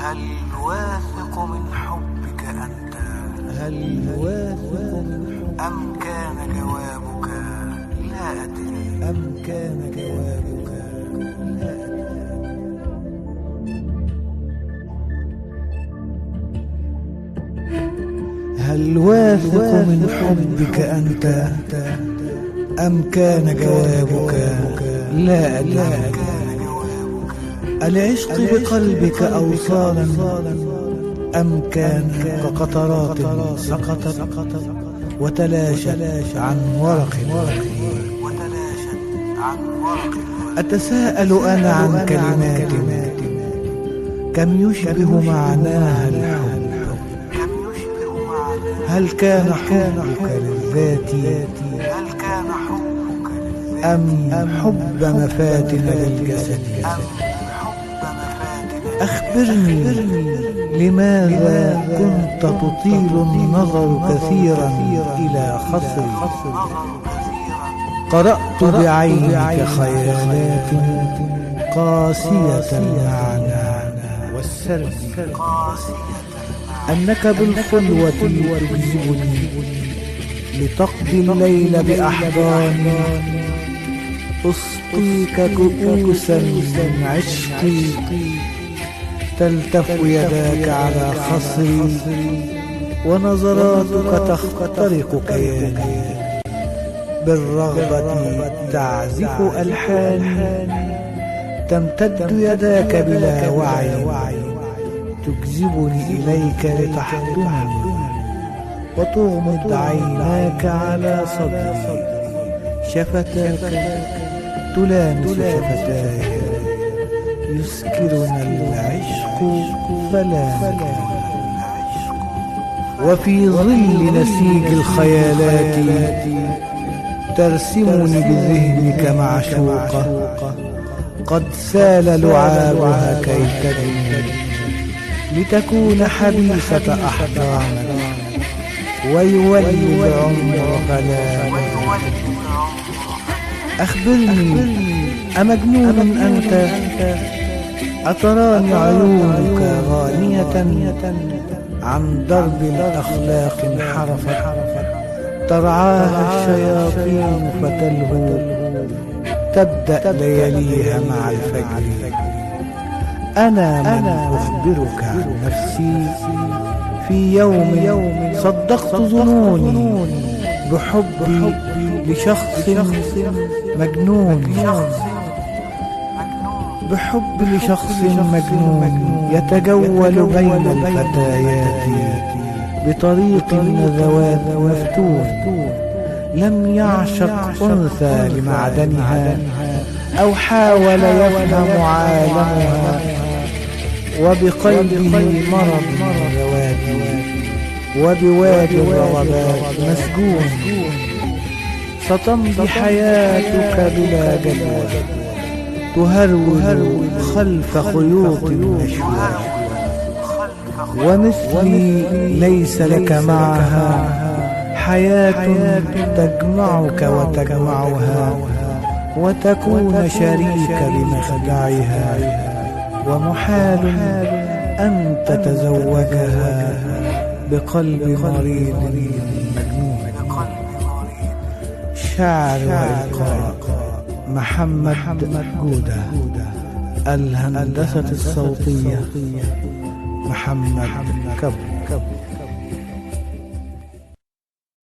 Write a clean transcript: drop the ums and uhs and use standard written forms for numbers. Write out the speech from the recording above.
هل واثق من حبك أنت؟ هل واثق من حبك أم كان جوابك لا أدري؟ أم كان جوابك لا أدري؟ هل واثق من حبك أنت؟ أم كان جوابك لا أدري؟ العشق بقلبك أوصالا أم كان كقطرات سقطت وتلاشت عن ورق الورق؟ أتساءل أنا عن كلمات كم يشبه معناها الحب. هل كان حبك للذات أم حب مفاتن للجسد؟ أخبرني لماذا كنت تطيل النظر كثيرا إلى خصري؟ قرأت بعينك خيالات قاسية المعنى والسرد، أنك بالخلوة تجذبني لتقضي الليل بأحضاني، أسقيك كؤوسا من عشقي، تلتف يداك على خصري ونظراتك تخترق كياني، بالرغبة تعزف ألحاني، تمتد يداك بلا وعي تجذبني إليك لتحضنني، وتغمض عيناك على صدري، شفتاك تلامس شفتاي، يسكرنا العشق فلا نكون. وفي ظل نسيج الخيالات ترسمني بذهنك معشوقة قد سال لعابها كي تدني، لتكون حبيسة أحضانك ويولي العمر فلا. أخبرني أمجنون أنت؟ أتراني عيونك غانية عن درب الأخلاق انحرفت، ترعاها الشياطين فتلهو، تبدأ لياليها مع الفجر. أنا من أخبرك عن نفسي في يوم صدقت ظنوني بحبي لشخص مجنون، بحب لشخص مجنون يتجول بين الفتيات بطريق النذوات مفتون، لم يعشق أنثى لمعدنها أو حاول يفهم عالمها، وبقلبه مرض النذوات وبوادي الرغبات مسجون. ستمضي حياتك بلا جدوى تهرول خلف خيوط النشوى، ومثلي ليس لك معها حياة تجمعك وتجمعها وتكون شريك لمخدعها، ومحال أن تتزوجها بقلب مريض مجنون. شعر وإلقاء محمد جودة، الهندسة الصوتية محمد كبو.